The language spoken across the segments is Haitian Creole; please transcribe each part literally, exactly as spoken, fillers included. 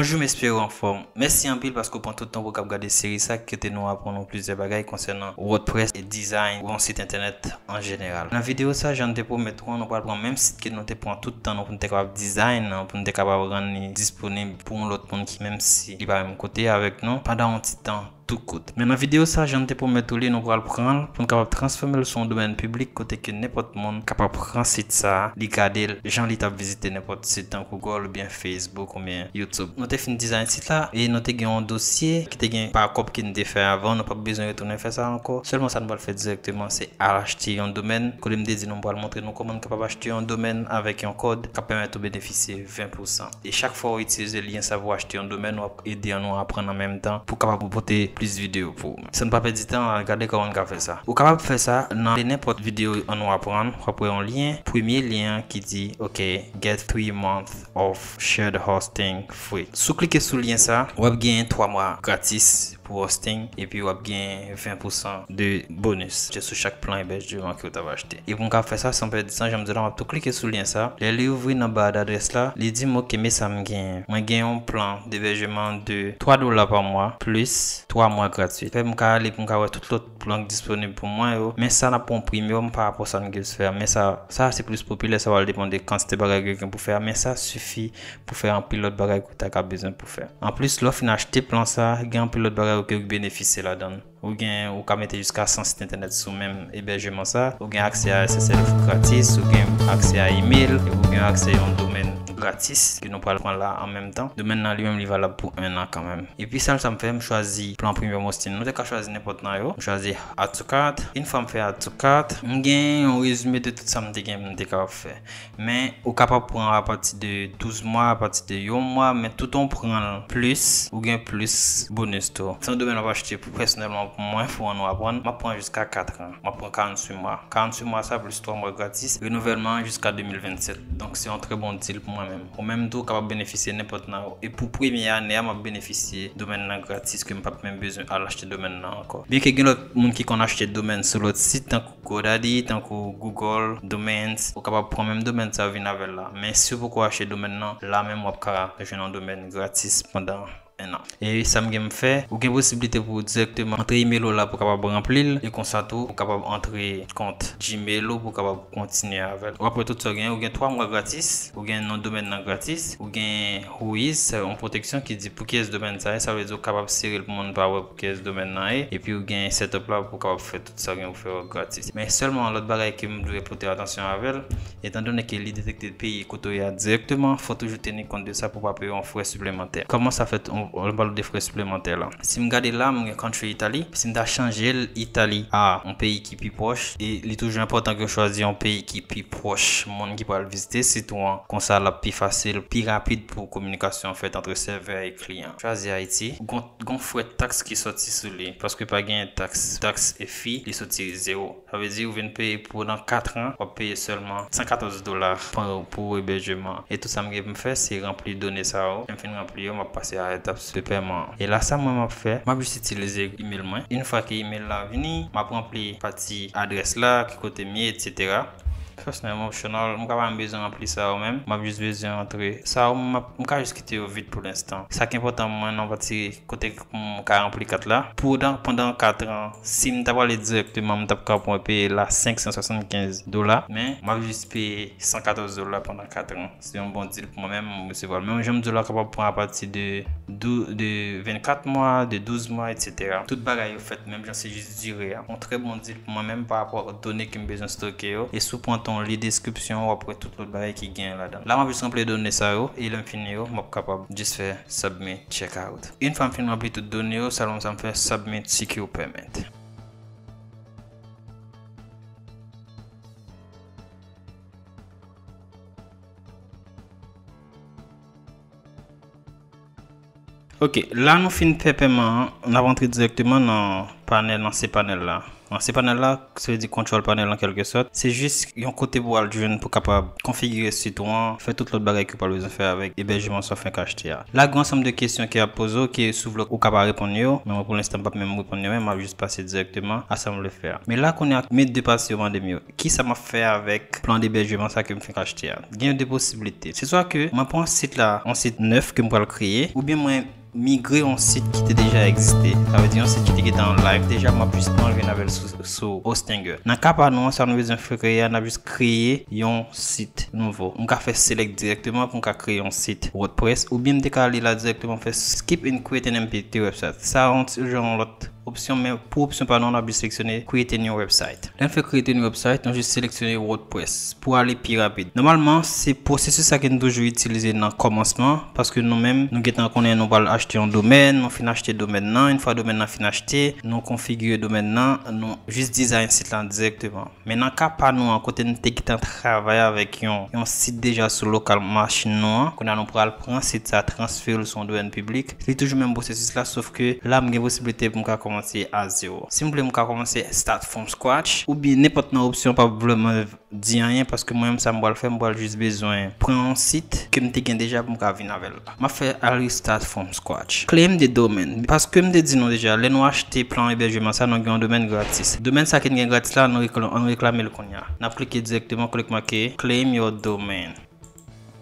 Bonjou, m espere w anfòm. Mèsi anpil paske w pran tout tan pou w k ap gade seri sa ki te nou aprann ou plizyè bagay konsènan WordPress e dizayn yon sit entènèt an jeneral. Nan videyo sa, jan n te pwomèt ou an, nou pral pran menm sit ke nou te pran tout tan nou pou n te kapab dizayn nan, pou n te kapab rann li disponib pou yon lòt moun ki menm si li pa menm kote avèk nou pandan yon ti tan tou kout. Men nan videyo sa, jan n te pwomèt ou li, nou pral pran l pou n kapab transfòme l sou yon domèn piblik kote ke nenpòt moun kapab pran sit sa, li gade l jan li t ap vizite nenpòt sit tankou Google oubyen Facebook oubyen YouTube. Nou te fin dizayn sit la e nou te gen yon dosye ki te gen backup ke n te fè avan, nou p ap bezwen retounen fè sa ankò. Sèlman sa nou pral fè dirèkteman se al achte yon domèn. Kote m te di nou, m pral montre nou kòman n kapab achte yon domèn avèk yon kòd k ap pèmèt ou benefisye ven pousan. E chak fwa w itilize lyen sa pou w achte yon domèn, w ap ede nou aprann an menm tan pou w kapab pote plis videyo pou ou. San n pa pèdi tan, al gade kòman n ka fè sa. Ou kapab fè sa nan nenpòt videyo Ann nou aprann, w ap wè yon lyen, premye lyen an ki di, ok, get three months of shared hosting free. Si w klike sou lyen sa, w ap genyen twa mwa gratis pou hosting, epi w ap gen ven pousan de bonus sou chak plan ebèjman ke w t ap achte. E pou m ka fè sa san pèdi tan, jan m di w la, m ap tou klike sou lyen sa. Lè li ouvri nan ba dadrès la, li di m, ok, men sa m genyen. Mwen gen yon plan debèjman de twa dola pa mwa, plis twa mwa gratwit. Fè m ka ale pou m ka wè tout lòt plan ki disponib pou mwen yo. Men sa n ap pran premye pa rapò sa n gen fè. Men sa, sa se plis popilè, sa va depann de kantite bagay ke gen pou fè. Men sa sifi pou fè anpil lòt bagay ke w ta ka bezwen pou fè. Anplis, lè w fin achte plan sa, gen anpil lòt bagay ke w benefisye ladan l. Ou gen, ou ka mete jiska san sit entènèt sou menm ebèjman sa. Ou gen aksè a S S L gratis, ou gen aksè a email, epi ou gen aksè yon domèn gratis ke nou pral pran la an menm tan. Domèn nan li menm li valab pou en an kanmenm. Epi sa, sa m fè, m chwazi plan premium hosting. Nou te ka chwazi nenpòt nan yo. M chwazi add to cart. Yon fwa m fè add to cart, m gen yon rezime de tout sa m te gen, m te kapab fè. Men ou kapab pran apati de douz mwa, apati de yon mwa, men tout an pran l plis, ou gen plis bonus tou. Se yon domèn m ap achte pou pèsonèlman pou mwen, pou Ann nou aprann. M ap pran jiska kat an. M ap pran karanntuit mwa. Karanntuit mwa sa plis twa mwa gratis. Renouvèlman an jiska de mil vennsèt. Donk se yon trè bon deal pou mwen menm. Ou menm tou w kapab benefisye nenpòt nan yo. E pou premye ane a, m ap benefisye domèn nan gratis ke m p ap menm bezwen al achte domèn nan ankò. Byenke gen lòt moun ki konn achte domèn sou lòt sit tankou GoDaddy, tankou Google Domains, ou kapab pran menm domèn sa yo vin avè l la. Men si w poko achte domèn nan, la menm w ap ka jwenn yon domèn gratis pandan en an. E sa m gen m fè, ou gen posiblite pou w dirèkteman antre email ou la pou w kapab ranpli l, e konsa tou, ou kapab antre kont Gmail ou pou w kapab kontinye avè l. W ap wè tout sa w genyen, ou gen twa mwa gratis, ou gen non domèn nan gratis, ou gen Whois, yon pwoteksyon ki di pou kiyès domèn sa ye, sa vle di w kapab sere l pou moun pa wè pou kiyès domèn nan ye, epi ou gen setup la pou w kapab fè tout sa w gen pou fè yo gratis. Men sèlman yon lòt bagay ke m dwe pote atansyon avè l, etandone ke li detekte peyi kote w ye a dirèkteman, fò w toujou teni kont de sa pou w pa peye yon frè siplemantè. Kòman sa fèt, on, on pale de frè siplemantè la? Si m gade la, m gen country Italy. Si m ta chanje l Italy a yon peyi ki pi pwòch, e li toujou enpòtan ke w chwazi yon peyi ki pi pwòch moun ki pral vizite sit ou an. Konsa, l ap pi fasil, pi rapid pou kominikasyon fèt antre sèvè e kliyan. Chwazi Ayiti. Gon, gon frè taks ki sòti sou li, paske pa gen taks, taks e fi, li soti zewo. Sa vle di ou vin peye pandan kat an, w ap peye sèlman san katòz dola pou, pou ebèjman. E tout sa m gen pou m fè, se ranpli done sa yo. Lè m fin ranpli yo, m ap pase a etap de pèman an. E la, sa mwen m ap fè, m ap jis itilize email mwen. Yon fwa ke email la vini, m ap ranpli pati adrès la, ki kote m ye, etsetera. Personal emotional, m ka pa menm bezwen ranpli sa yo menm. M ap jis bezwen antre. Sa yo, m ap, m ka jis kite yo vid pou lenstan. Sa ki enpòtan pou mwen nan pati kote m ka ranpli kat la. Pandan, pandan kat an, si m ta prale dirèkteman, m t ap ka pran peye la senk san swasannkenz dola. Men, m ap jis peye san katòz dola pandan kat an. Se yon bon deal pou mwen menm, m resevwa l. Men jan m di w la, kapab pran apati de dou-, de vennkat mwa, de douz mwa, etsetera. Tout bagay yo fèt menm jan, se jis dire a. Yon trè bon deal pou mwen menm pa rapò ak done ke m bezwen stoke yo. E si w pran tan w li deskripsyon an, w ap wè tout lòt bagay ki genyen ladan. La, m ap jis ranpli done sa yo, e lè m fini yo, m ap kapab jis fè submit checkout. Yon fwa m fin ranpli tout done yo, sèlman sa m fè submit secure payment. Ok, la nou fin fè pèman an, n ap antre dirèkteman nan panèl, nan cPanel la. Bon, se panèl la, se vle di control panèl an kèlke sòt. Se jis yon kote pou w al jwenn pou kapab konfigire sit ou an, fè tout lòt bagay ke w pral bezwen fè avèk ebèjman sa w fenk achte a. La, gen yon ansanm de kesyon ke y ap poze w, ke si w vle ou ka pa reponn yo, men mwen pou lenstan m p ap menm reponn yo, men m ap jis pase dirèkteman a sa m vle fè a. Men la, kounye a, men de pase yo mande m yo. Kisa m ap fè avèk plan debèjman sa ke m fenk achte a? Gen de posiblite. Se swa ke mwen pran sit la, yon sit nèf ke m pral kreye, oubyen mwen migre yon sit ki te deja egziste. Sa vle di yon sit ki te gentan an live deja, m ap jis pran vin avè l sou, sou Hostinger. Nan ka pa nou an, sa nou bezwen fè kreye a, n ap jis kreye yon sit nouvo. M ka fè select dirèkteman pou m ka kreye yon sit WordPress, oubyen m te ka ale la dirèkteman fè skip and create an empty website. Sa yon ti jan yon lòt opsyon, men pou opsyon pa nou, n ap jis seleksyone create a new website. Lè n fè create a new website, nou jis seleksyone WordPress pou ale pi rapid. Nòmalman, se pwosesis sa ke nou toujou itilize nan kòmansman, paske nou menm, nou gentan konnen nou pral achte yon domèn, nou fin achte domèn nan, yon fwa domèn nan fin achte, nou konfigire domèn nan, nou jis design sit lan dirèkteman. Men nan ka pa nou an, kote n te gentan travay avèk yon, yon sit deja sou lokal machin nou an, kounye a nou pral pran sit sa, transfere l sou yon domèn piblik. Li toujou menm pwosesis la, sof ke la m gen posiblite pou m ka kòmanse a zewo. Si m vle, m ka kòmanse start from scratch, oubyen nenpòt nan opsyon pa vrèman di anyen, paske mwen menm sa m pral fè, m pral jis bezwen pran yon sit ke m te gen deja pou m ka vin avè l la. M ap fè al restart from scratch. Claim the domain. Paske m te di nou deja, lè nou achte plan ebèjman sa, nou gen yon domèn gratis. Domèn sa ke n gen gratis la, nou rekla-, nou reklame l kounye a. N ap klike dirèkteman kote k make claim your domain.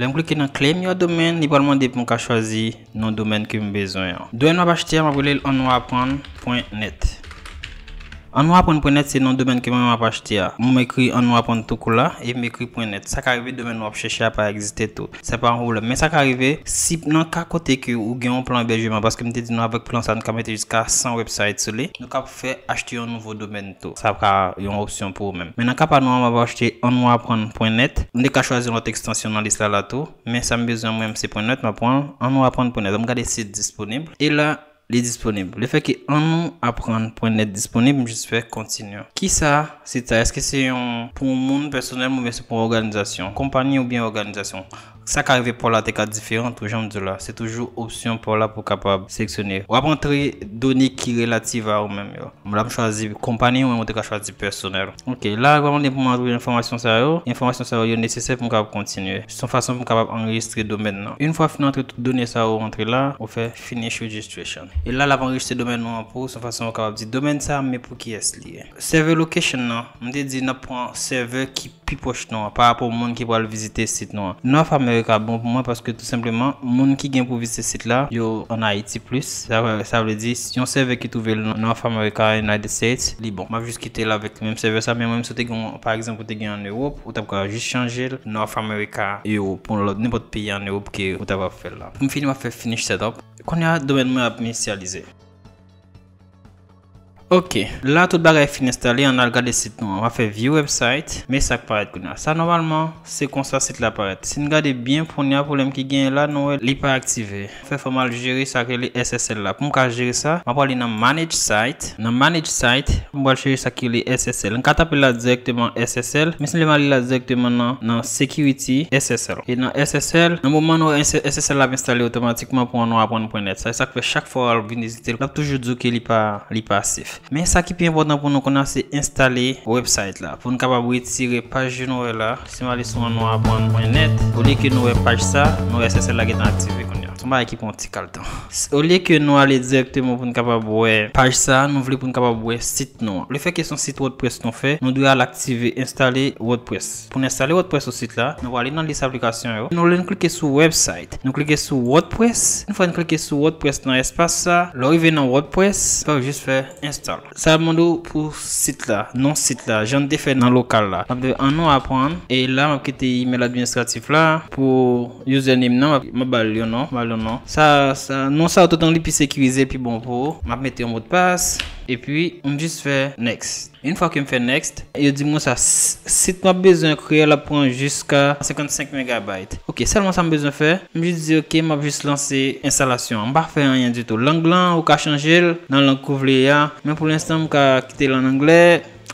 Lè m klike nan claim your domain, li pral mande pou m ka chwazi non domèn ke m bezwen an. Domèn m ap achte a, m ap rele l annou aprann pwen nèt. Annou aprann pwen nèt se non domèn ke mwen m ap achte a. Mwen m ekri annou aprann tou kou la e m ekri pwen nèt. Sa ka rive domèn w ap chèche a pa egziste tou. Se pa yon pwoblèm. Men sa ka rive si nan ka kote ke ou gen yon plan ebèjman, paske m te di nou avèk plan sa nou ka mete jiska san website sou li. Nou ka fè achte yon nouvo domèn tou. Sa ka yon opsyon pou ou menm. Men nan ka pa nou an, m ap achte annou aprann pwen nèt. M te ka chwazi yon lòt ekstansyon nan lis la la tou. Men sa m bezwen mwen, se pwen nèt, m ap pran annou aprann pwen nèt. M gade si l disponib. E la, li disponib. Lefètke annou aprann pwen nèt disponib, m jis fè continue. Kisa sit sa? Èske se yon, pou yon moun pèsonèl oubyen se pou yon òganizasyon? Konpayi oubyen òganizasyon? Sa ka rive pa w la te ka diferan tou, jan m di w la. Se toujou opsyon pa w la pou w kapab seleksyone. W ap antre done ki relativ a ou menm yo. M la m chwazi konpayi, ou menm ou te ka chwazi pèsonèl. Ok, la, yo mande pou m antre enfòmasyon sa yo. Enfòmasyon sa yo, yo nesesè pou m kapab kontinye. Se yon fason pou m kapab anrejistre domèn nan. Yon fwa fin antre tout done sa yo antre la, ou fè finish registration. E la, l ap anrejistre domèn nou an pou ou, se yon fason ou kapab di domèn sa, men pou kiyès li ye. Server location nan, m te di n ap pran sèvè ki pi pwòch nou an, pa rapò moun ki pral vizite sit nou an. North America bon pou mwen paske tou senpleman, moun ki gen pou vizite sit la, yo ann Ayiti plis. Sa, sa vle di, yon sèvè ki twouve l nan North America, United States, li bon. M ap jis kite l avèk menm sèvè sa, men menm si w te gen, pa egzanp, ou te gen ann Ewòp, ou t ap ka jis chanje l North America, Ewòp, pou yon lòt, nenpòt peyi ann Ewòp ke ou t ap ap fè l la. Pou m fini, m ap fè finish setup. Kounye a, domèn mwen ap inisyalize. Ok, la tout bagay fin enstale, ann al gade sit nou an. M ap fè view website, men sa k parèt kounye a. Sa nòmalman, se konsa sit la parèt. Si n gade byen, kounye a pwoblèm ki genyen la, nou wè li pa aktive. Fè fò m al jere sa k rele S S L la. Pou m ka jere sa, m ap prale nan manage site. Nan manage site, m pral chèche sa k rele S S L. M ka tape la dirèkteman S S L, men si m vle m ale la dirèkteman nan, nan security S S L. E nan S S L, nan moman nou wè S S L la ap enstale otomatikman pou annou aprann pwen nèt. Sa, sa k fè chak fwa w al vin vizite l, l ap toujou di w ke li pa, li pa safe. Men sa ki pi enpòtan pou nou konnen se enstale website la. Pou n kapab retire paj nou wè la, si m ale sou annou aprann pwen nèt, olye ke nou wè paj sa, nou wè S S L la gentan aktive kounye a. Se yon bagay ki pran yon ti kal tan. Olye ke nou ale dirèkteman pou n kapab wè paj sa, nou vle pou n kapab wè sit nou an. Lefètke se yon sit WordPress nou fè, nou dwe al aktive enstale WordPress. Pou n enstale WordPress sou sit la, nou prale nan lis aplikasyon yo. Nou, lè n klike sou website, nou klike sou WordPress. Yon fwa n klike sou WordPress nan espas sa, lè w rive nan WordPress, w ap jis fè install. Sa ap mande w pou sit la, non sit la, jan n te fè nan lokal la. M ap di annou aprann, e la m ap kite email administratif la pou username nan, m ap, m ap ba l yon non, m ap ba l yon non. Sa, sa, non sa yo toutan li pi sekirize, pi bon pou ou. M ap mete yon modpas, epi m jis fè next. Yon fwa ke m fè next, yo di m konsa, s-, sit m ap bezwen kreye l ap pran jiska senkannsenk megabayt. Ok, sèlman sa m bezwen fè, m jis di ok, m ap jis lanse enstalasyon an. M pa fè anyen ditou. Lang lan, ou ka chanje l nan lang ke w vle a, men pou lenstan, m ka kite l an anglè.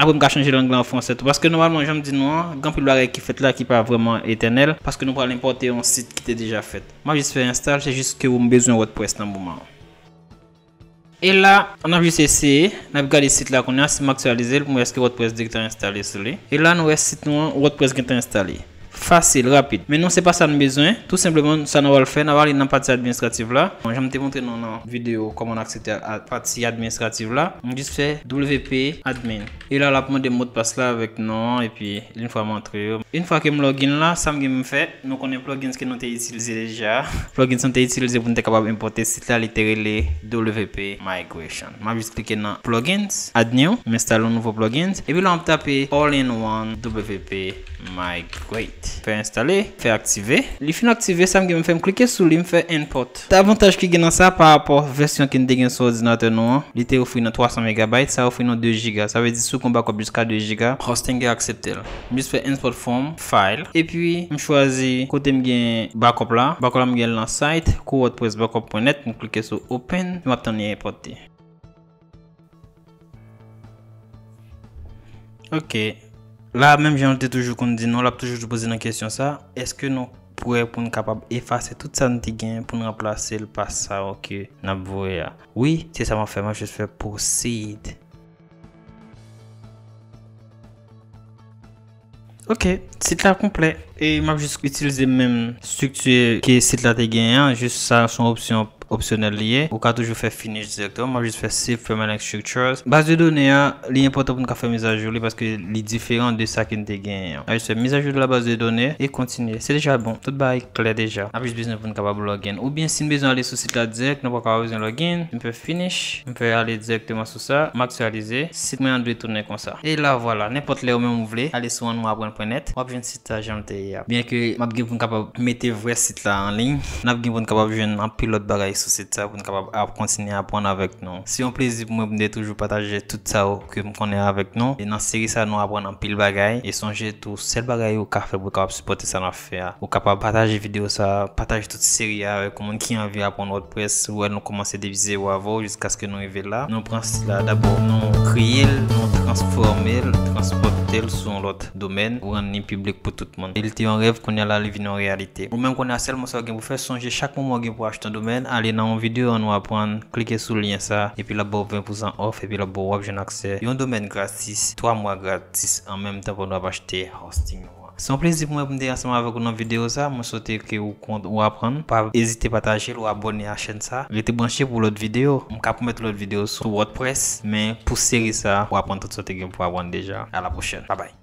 Apre, m ka chanje lang lan an fransè tou. Paske nòmalman, jan m di nou an, gen anpil bagay ki fèt la ki pa vrèman etènèl, paske nou pral enpòte yon sit ki te deja fèt. M ap jis fè install, se jis ke w bezwen WordPress nan moman an. E la, n ap jis eseye, n ap gade sit la kounye a, si m aktyalize l pou m wè èske WordPress direktè enstale sou li. E la, nou wè sit nou an, WordPress gentan enstale. Fasil, rapid. Men nou, se pa sa n bezwen. Tou senpleman, sa n ap al fè, n ap ale nan pati administratif la. Bon, jan m te montre nou nan videyo kòman n aksepte a, pati administratif la, m jis fè W P admin. E la, l ap mande m modpas la avèk non an, epi yon fwa m antre yo. Yon fwa ke m login la, sa m gen pou m fè, nou konnen plugins ke nou te itilize deja. Plugins nou te itilize pou n te kapab enpòte sit la, li te rele W P Migration. M ap jis klike nan plugins, add new, m enstale yon nouvo plugins, epi la m ap tape all in one W P Migrate. Fè enstale, fè aktive. Li fin aktive, sa m gen pou m fè, m klike sou li, m fè import. Avantaj ki gen nan sa pa rapò vèsyon ke n te gen sou òdinatè nou an, li te ofri nou twa san megabayt, sa ofri nou de jiga. Sa vle di si w gen yon backup jiska de jiga, Hostinger aksepte l. M jis fè import from file. Epi, m chwazi kote m gen backup la. Backup la, m gen l nan site, core WordPress backup pwen net. M klike sou open, m ap tann li enpòte. Ok. La, menm jan l te toujou konn di nou, l ap toujou poze nou kesyon sa, èske nou prè pou n kapab efase tout sa n te gen pou n ranplase l pa sa ke n ap voye a? Wi, se sa m ap fè, m ap jis fè proceed. Ok, sit la konplè. E m ap jis itilize menm estrikti ke sit la te genyen an, jis sa se yon opsyon opsyonèl li ye. Ou ka toujou fè finish dirèkteman. M ap jis fè save permanent structures. Baz de done a, li enpòtan pou n ka fè mizajou li paske li diferan de sa ke n te genyen an. N ap jis fè mizajou de la base de données e kontinye. Se deja bon. Tout bagay klè deja. N ap jis bezwen pou n kapab login. Oubyen si n bezwen ale sou sit la dirèk, nou pa ka bezwen login. M fè finish. M fè ale dirèkteman sou sa. M aktyalize. Sit mwen an dwe tounen konsa. E la vwala. Nenpòt lè ou menm ou vle, ale sou annou aprann pwen net. W ap jwenn sit sa jan l te ye a. Byen ke m ap gen pou n kapab mete vrè sit la an liy, n ap gen pou n kapab jwenn anpil lòt bagay sou sit sa pou n kapab ap kontinye aprann avèk nou. Se yon plezi pou mwen pou m te toujou pataje tout sa yo ke m konnen avèk nou. E nan seri sa nou aprann anpil bagay. E sonje tou, sèl bagay ou ka fè pou w kapab sipòte sa n ap fè a, ou kapab pataje videyo sa, pataje tout seri a avèk yon moun ki anvi aprann WordPress. Ou wè nou kòmanse depi zewo avè w jiskaske nou rive la. Nou pran sit la dabò, nou kreye l, nou transfòme l, transpòte l sou yon lòt domèn, ou rann li piblik pou tout moun. E li te yon rèv, kounye a la li vin yon reyalite. Ou menm kounye a sèl sa w gen pou fè, sonje chak moman w gen pou achte yon domèn, ale nan yon videyo annou aprann, klike sou lyen sa, epi l ap ba w ven pou san off, epi l ap ba w, w ap jwenn aksè yon domèn gratis, twa mwa gratis, an menm tan pandan w ap achte hosting ou an. Se yon plezi pou mwen pou m te ansanm avèk ou nan videyo sa. Mwen swete ke ou kont, ou aprann. Pa ezite pataje l, ou abòne a chèn sa. Rete branche pou lòt videyo. M ka pwomèt lòt videyo sou WordPress, men pou seri sa, ou aprann tout sa w te gen pou aprann deja. A la pwochèn. Babay.